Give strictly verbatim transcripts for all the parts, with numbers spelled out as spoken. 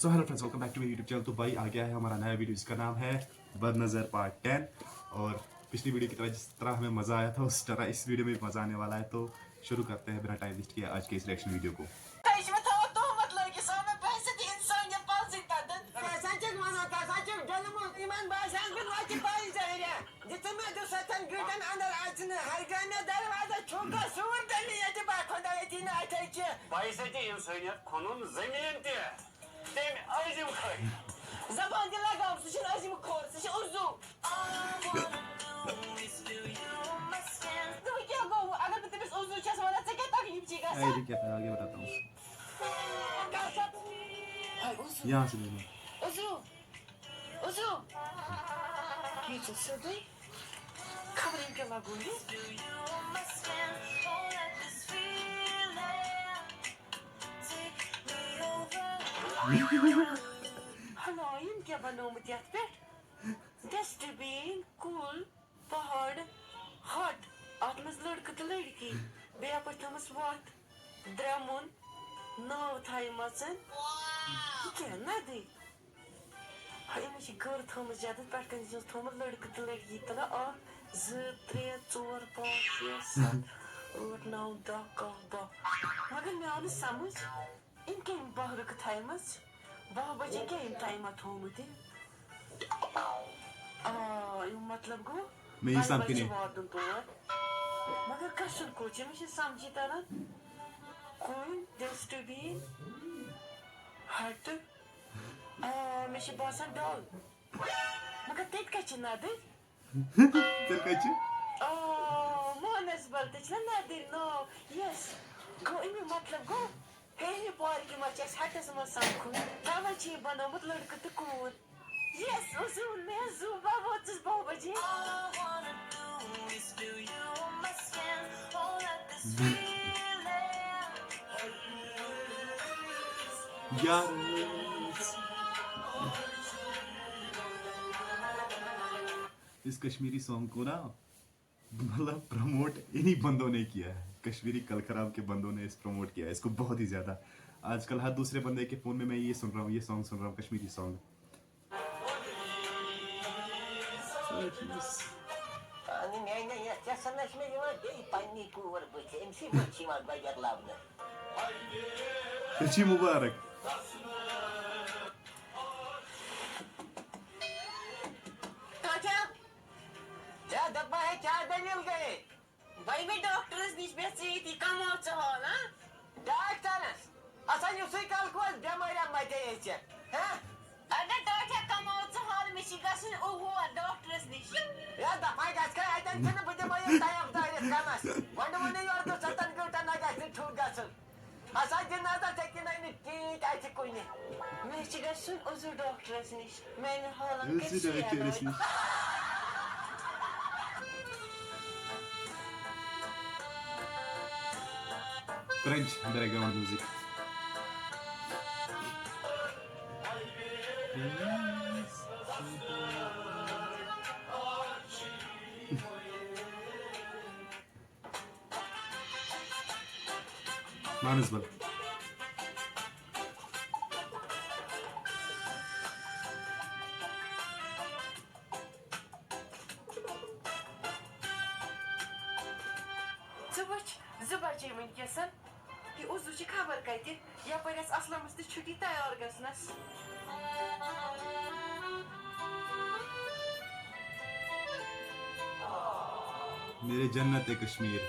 तो hello friends, welcome back to my YouTube channel। तो भाई, आ गया है हमारा नया वीडियो जिसका नाम है बद नज़र पार्ट टेन। और पिछली वीडियो की तरह जिस तरह हमें मज़ा आया था, उस तरह इस वीडियो में भी मज़ा आने वाला है। तो शुरू करते हैं बिना टाइम वेस्ट किए आज के इस रिएक्शन वीडियो को। تۄہہِ چھِ مےٚ تھاوان تُہمت لٲگِتھ، سۄ مےٚ بحثیت اِنسٲنیت پَزٕے تَتٮ۪ن۔ ژٕ ہسا چھُکھ وَنان، ژٕ ہسا چھُکھ ڈٔلمُت۔ یِمن باسہِ ہا بہٕ لۄتہِ پَے ظٲہرہ۔ دِژٕ مےٚ دُسَتھن گٲنٛٹن اندر اَژنہٕ۔ ہرگاہ مےٚ دروازٕ چھُکھ، سوٗر تیٚلہِ ییٚتہِ بہٕ خۄدایَتھی نہٕ اَتھے چھِ۔ بحثیت اِنسٲنیت کھوٚنُن زٔمیٖن تہِ۔ تٔمۍ عظیم کھٔتۍ۔ زبان تہِ لگاو، سُہ چھُنہٕ عظیم کھوٚر، سُہ چھُ اُردو۔ دوٚپُن، کیٛاہ گوٚو؟ اگر بہٕ تٔمِس اُردو چھَس وَنان، ژےٚ کیٛاہ تکلیٖف چھِ گژھان؟ اے، رُکِو، آگے بتاتا ہوں۔ کَر سا؟ یہاں سے لینا۔ اُردو۔ اُردو۔ یہِ چھُ سیوٚدُے۔ خبر أمۍ کیٛاہ لگوو یہِ۔ ہنا، أمۍ کیٛاہ بنوومُت یَتھ پٮ۪ٹھ؟ ڈسٹ بین، کُل، پہاڑ، ہٹ، اتھ منٛز لڑکہٕ تہٕ لڑکی، بیٚیہِ اپٲرۍ تھٲومٕژ وتھ، درٛمُن، نٲو تھایمژن۔ یہِ کیٛاہ ندٕے؟ ہا، أمِس چھِ گٔر تھٲومٕژ زیادٕ، پٮ۪ٹھ کنہِ چھُس تھوٚومُت لڑکہٕ تہٕ لڑکی تہٕ نہ اکھ، زٕ، ترٛےٚ، ژور، پانٛژھ، شےٚ، ستھ، ٲٹھ، نو، دہ، کاہ، باہ۔ مگر مےٚ آو نہٕ سمجھ۔ أمۍ کٔمۍ باہ رٕکہٕ تھایمَژ؟ باہ بجے کیٛاہ أمۍ ٹایمہ تھوٚومُت أمۍ؟ آ، اَمیُک مطلب گوٚو، مےٚ یی نَیہِ بجہِ سمکھنہِ۔ چھُ واتُن تور۔ مگر گژھُن کوٚت چھُ؟ مےٚ چھُنہٕ سمجھی تران۔ کُلۍ، ڈسٹ بین، ہٹہٕ۔ آ، مےٚ چھُ باسان ڈل۔ مگر تَتہِ کَتہِ چھِ نَدٕرۍ؟ تیٚلہِ کَتہِ چھِ؟ آ، مانسبل تہِ چھِنہ نَدٕرۍ ناو۔ یس۔ گوٚو اَمیُک مطلب گوٚو، ہیٚرمہِ پارکہِ منٛز چھِ اَسہِ ہٹس منٛز سَمکھُن۔ تَوَے چھِ یہِ بنومُت لڑکہٕ تہٕ کوٗر۔ یس، اوس زیُن، مےٚ حظ زُو، بہٕ وٲژٕس باہ بجے۔ یار۔ اس کشمیری سانگ کو نا، مطلب، پروموٹ انہی بندوں نے کیا ہے، کشمیری کل خراب کے بندوں نے اس پروموٹ کیا ہے اس کو بہت ہی زیادہ۔ آجکل ہر دوسرے بندے کے فون میں میں یہ سن رہا ہوں، یہ سانگ سن رہا ہوں، کشمیری سانگ۔ اہنہِ میانہِ یتھ کیٛاہ سا نہ چھِ مےٚ یِوان بیٚیہِ پننی کوٗر بٕتھِ، أمۍ سٕے منٛز چھِ یِوان گۄڈٕنٮ۪تھ لبنہٕ۔ أچھی مبارک۔ کاکا، کیٛاہ دپان ہے، کیٛاہ دٔلیٖل گٔیے؟ بہٕ یِمے ڈاکٹرس نِش، مےٚ ژٕ ییٚتی کماو ژٕ حال، ہاں؟ ڈاکٹرس؟ اسا یُسُے کل کُس بٮ۪مٲرۍ متے ژےٚ، ہاں؟ اگر ڈاکٹر کماو ژٕ حال، مےٚ چھِ گژھُن اوہور ڈاکٹرس نِش۔ ہے دپاے گژھِ کھا اتٮ۪ن چھِنہٕ بہٕ دِمے یہِ ٹایم دٲرِتھ کمس۔ گۄڈٕ ووٚنُے یورٕ دوٚپ ژےٚ تن گٲنٛٹن نہ گژھِ نہٕ ٹھیُک گژھُن۔ اسا دِ نظر ژےٚ کِنۍ نہٕ ٹیٖٹۍ اتہِ کُنہِ۔ مےٚ چھِ گژھُن عضو ڈاکٹرس نِش۔ میانہِ حالن کٔرۍ عضو ڈاکٹرس سیر نِش۔ کرنچ بیک گراؤنڈ میوزک۔ مانسبل۔ ژٕ وٕچھ، زٕ بجے وٕنکیٚسن۔ یہِ عضو چھِ خبر کتہِ۔ یپٲرۍ آسہِ اسلمس تہِ چھُٹی تیار گژھنس۔ میرے جنت کشمیر۔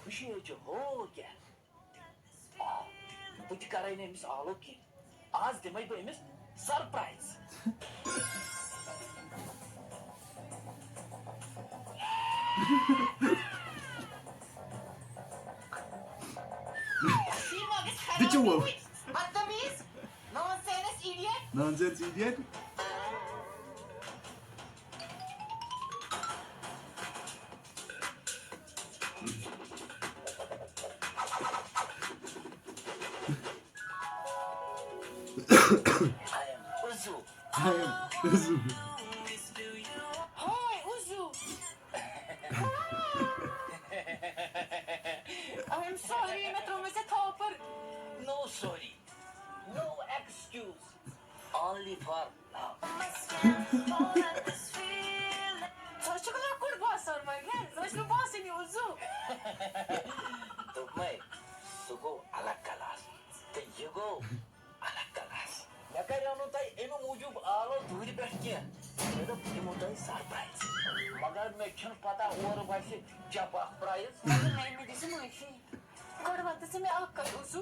خوشی حظ چھِ ہو کیٛاہ؟ آ، بہٕ تہِ کرے نہٕ أمِس آلو کینٛہہ۔ آز دِمے بہٕ أمِس سرپرایز۔ دِژٕ وول۔ بدتمیز، nonsense idiot۔ Nonsense idiot۔ I am Uzu. I am Uzu. Hi, Uzu. Only for love. ژٕ چھُکھ لۄکُٹ باسان مگر ژٕ چھُکھ باسان یہِ اوس زُو. دوٚپمَے، سُہ گوٚو الگ کلاس تہٕ یہِ گوٚو الگ کلاس. مےٚ کریو نہٕ تۄہہِ اَمہِ موٗجوٗب آلو دوٗرِ پٮ۪ٹھ کینٛہہ. مےٚ دوٚپ، بہٕ دِمو تۄہہِ سرپرایز. مگر مےٚ چھُنہٕ پتہ اورٕ وسہِ کیٛاہ پکھ پرایز. مگر مےٚ مےٚ دِژٕ معٲفی. گۄڈٕ وَن تہٕ ژٕ مےٚ اَکھ کَتھ اوسُو،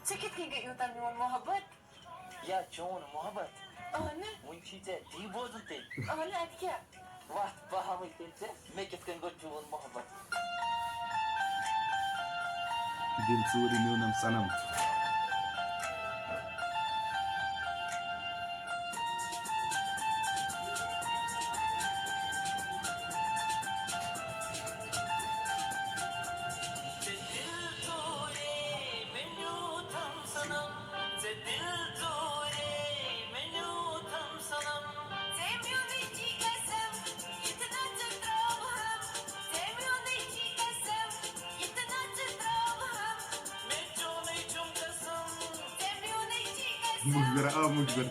ژےٚ کِتھ کٔنۍ گٔے یوٗتاہ میون محبت؟ یا چون محبت؟ اہنہٕ. وٕنہِ چھی ژےٚ تی بوزُن تیٚلہِ. اہنہٕ، اَدٕ کیٛاہ؟ وَتھ بہٕ ہاوَے تیٚلہِ ژےٚ مےٚ کِتھ کٔنۍ گوٚو چون محبت. دل ژوٗرِ میونم صنم۔ مُخبِر آ مُخبِر۔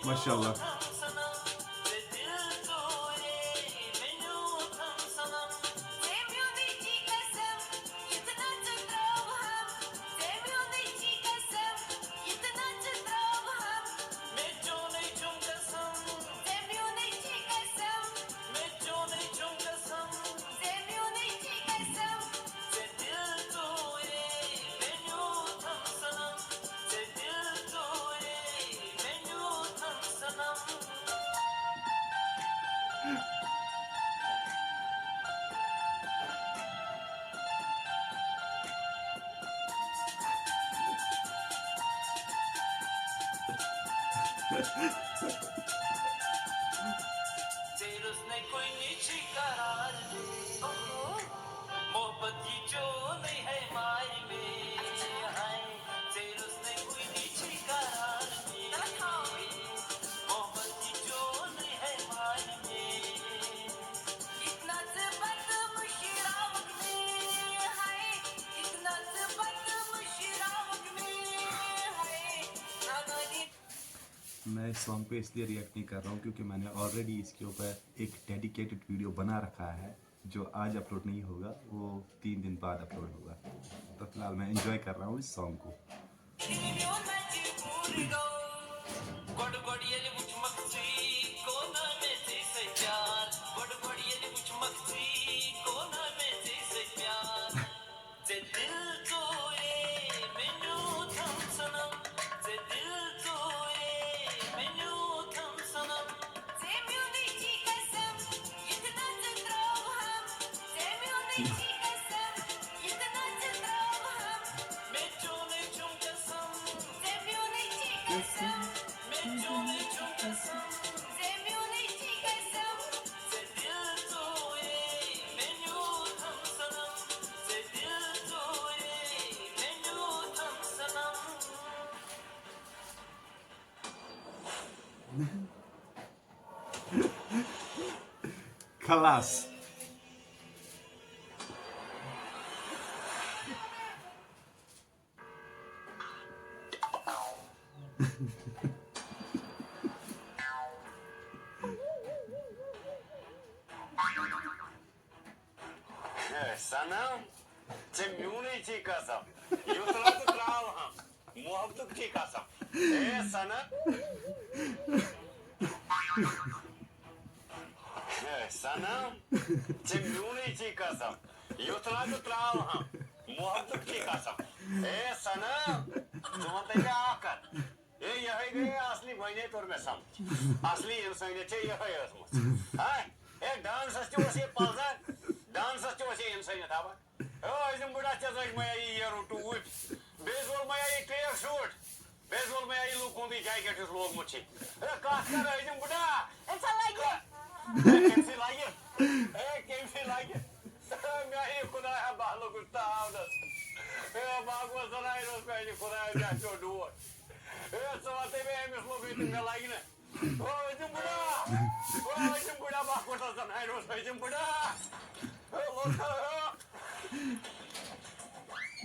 ماشاء اللہ۔ میں اس سانگ پہ اس لیے ریئیکٹ نہیں کر رہا ہوں کیونکہ میں نے آلریڈی اس کے اوپر ایک ڈیڈیکیٹڈ ویڈیو بنا رکھا ہے جو آج اپلوڈ نہیں ہوگا، وہ تین دن بعد اپلوڈ ہوگا۔ تو فی الحال میں انجوائے کر رہا ہوں اس سانگ کو۔ خلاص۔ ہے صنم، ژےٚ میونٕے چھی قسم، یُتھ نہٕ ژٕ ترٛاوہَم۔ محبتُک چھی قسم۔ A Sanam. اے صنم، ژےٚ میونٕے چھی قسم۔ یُتھ نہ ژٕ ترٛاوہَم۔ محبتُک چھی قسم۔ اے صنم، ژٕ وَن تہٕ مےٚ اَکھ کَتھ۔ اے، یِہوٚے گٔیے اَصلی، وۄنۍ توٚر مےٚ سَمٕجھ۔ اَصلی اِنسٲنیت چھےٚ یِہوٚے ٲسمٕژ۔ ہاے، اے، ڈانسَس تہِ اوس یہِ پَلزَر، ڈانسَس تہِ اوس یہِ اِنسٲنیت ہاوان۔ او عظیم بُڈا، ژےٚ لٲج مےٚ یہِ یَرُو ٹوٗپۍ، بیٚیہِ زول مےٚ یہِ ٹرٛیک سوٗٹ، بیٚیہِ زول مےٚ یہِ لوٗکھ ہُنٛدُے جیکٹ یُس لوگمُت چھُے۔ ہے، کَتھ کَر عظیم بُڈا؟ أمۍ سا لَگہِ۔ ہے، کٔمۍ سٕے لَگہِ؟ ہے، کٔمۍ سٕے لَگہِ؟ ہے، مےٚ ہے خۄدایا، بہٕ لوٚگُس تاونَس۔ ہے، بہٕ ہا گوس زَنانہِ اوس میٛانہِ خۄدایا، مےٚ پیوٚو ڈوٹھ۔ ہے، ژٕ وَن تہٕ مےٚ، أمِس لوٚگُے تہٕ مےٚ لَگہِ نہٕ۔ او، عظیم بُڈا! او، عظیم بُڈا، بہٕ ہا گوس زَنانہِ اوس عظیم بُڈا۔ ہے، لوٚگ، ہے۔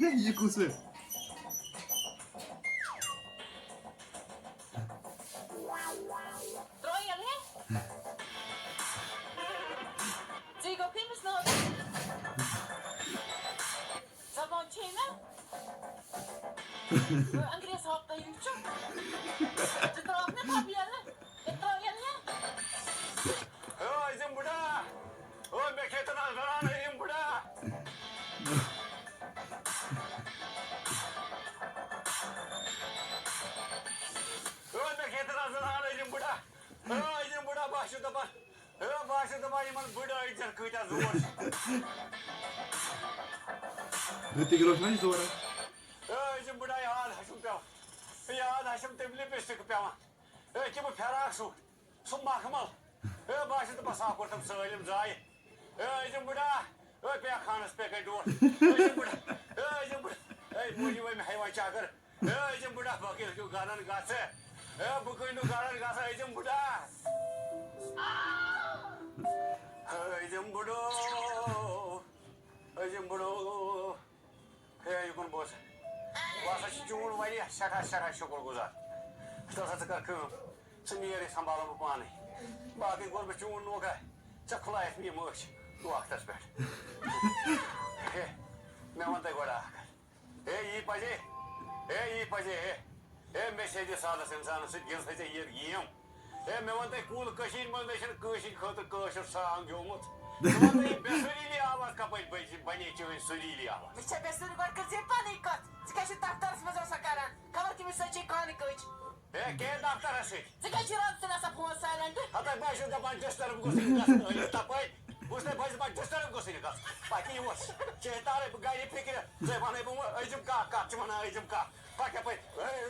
ہے، یہِ کُس ہے؟ ترٛٲیِل ہے۔ ژٕے گوٚو کٔمِس ناو؟ زبان چھے نا؟ انگریز ہاکتا یوٗ چھُ۔ ژٕ ترٛاوکھ مےٚ تھپھ یَلہٕ؟ ژٕ ترٛاو یَلہٕ؟ ہے، عظیم بُڈا! او، مےٚ کھیٚتن آز زنان عظیم بُڈا۔ او، مےٚ کھیٚتن آز زنان عظیم بُڈا۔ او، عظیم بُڈا، بہٕ ہا چھُس دَپان، او، بہٕ ہا چھُس دَپان، یِمن بُڈٕ أڑجن کۭتیٛاہ زور چھِ۔ رِتِک روشن چھِ زورا۔ او، عظیم بُڈا، یاد ہا چھُم پٮ۪وان۔ یاد ہا چھُم تٔمۍ لِپسٹِک پٮ۪وان۔ او، کہِ بہٕ فراک سوٗٹ۔ سُہ مخمل۔ اے، بہٕ آسہٕ دَپان، سا کوٚر تٔمۍ سٲلِم ضایع۔ A, Azim بُڈا۔ اے، پیٚیہِ خانَس پٮ۪ٹھ گٔے ڈوٹھ۔ عظیم بُڈا۔ A, Azim بُڈا۔ اے، موجی وۄنۍ مےٚ ہیوان چکر۔ اے، عظیم بُڈا، بہٕ کٔمۍ کیُو گرن گژھٕ؟ اے، بہٕ کٔمۍ کیُو گرن گژھٕ، عظیم بُڈا؟ اے، عظیم بُڈو۔ عظیم بُڈو۔ ہے، یہِ کُن بوز۔ بہٕ ہسا چھُس چون واریاہ سٮ۪ٹھاہ، سٮ۪ٹھاہ شُکُر گُزار۔ ژٕ ہسا ژٕ کر کٲم، ژٕ نیر، یہِ سنبھالَن بہٕ پانَے۔ باقٕے گوٚو مےٚ چون نوکر، ژےٚ کھُلایَتھ مےٚ یِم أچھ وقتَس پٮ۪ٹھ۔ ہے، مےٚ وَن تۄہہِ گۄڈٕ اَکھ کَتھ۔ ہے، یی پَزے، ہے، یی پَزے، ہے۔ ہے، مےٚ چھے دِ سادَس اِنسانَس سۭتۍ گِنٛد سا ژےٚ یہِ گیم۔ ہے، مےٚ وَن تۄہہِ کُل کٔشیٖرِ منٛز نَے چھَنہٕ کٲنٛسہِ ہِنٛدِ خٲطرٕ کٲشُر سانٛگ گیومُت۔ ژٕ وَن تہٕ یہِ بے سُریٖلی آواز کَپٲرۍ بَجہِ، بَنے چٲنۍ سُریٖلی آواز؟ مےٚ چھےٚ بے سُرِ گۄڈٕ کٔر زِ یہِ پَنٕنۍ کَتھ۔ ژٕ کیٛاہ چھُکھ دفترَس منٛز آسان کَران؟ خبر کٔمِس سۭتۍ چھے کانہِ کٔچ؟ ہے، کیٛاہ دفترَس سۭتۍ؟ ژٕ کیٛازِ چھُے راتَس تیٚلہِ آسان فون silent؟ ہَتَے بہٕ ہَے چھُس دَپان disturb گوٚژھ نہٕ گژھُن أہٕنٛدِ تَپٲرۍ۔ وٕچھ نَے، بہٕ ہَے چھُس دَپان disturb گوٚژھ نہٕ گژھُن۔ پَکہِ یہِ اوس۔ ژےٚ ہے تارَے بہٕ گَرِ فِکرِ۔ ژےٚ وَنَے بہٕ وۄنۍ أزِم کَتھ، کَتھ چھِ وَنان أزِم کَتھ۔ پَکھ یَپٲرۍ۔ ہے۔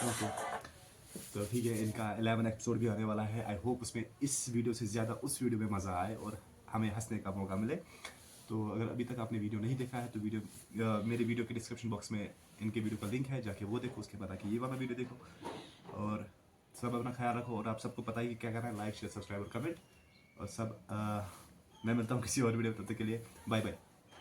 اوکے۔ تو ٹھیک ہے، ان کا الیون ایپیسوڈ بھی آنے والا ہے۔ آئی ہوپ اس میں، اس ویڈیو سے زیادہ اس ویڈیو میں مزہ آئے اور ہمیں ہنسنے کا موقع ملے۔ تو اگر ابھی تک آپ نے ویڈیو نہیں دیکھا ہے تو ویڈیو، آ، میرے ویڈیو کے ڈسکرپشن باکس میں ان کے ویڈیو کا لنک ہے، جا کے وہ دیکھو، اس کے بعد آ کے یہ والا ویڈیو دیکھو۔ اور سب اپنا خیال رکھو اور آپ سب کو پتہ ہی کہ کیا کرنا ہے، لائک، شیئر، سبسکرائب اور کمنٹ۔ اور سب، آ، میں ملتا ہوں کسی اور ویڈیو، تب تک کے لیے بائے بائے۔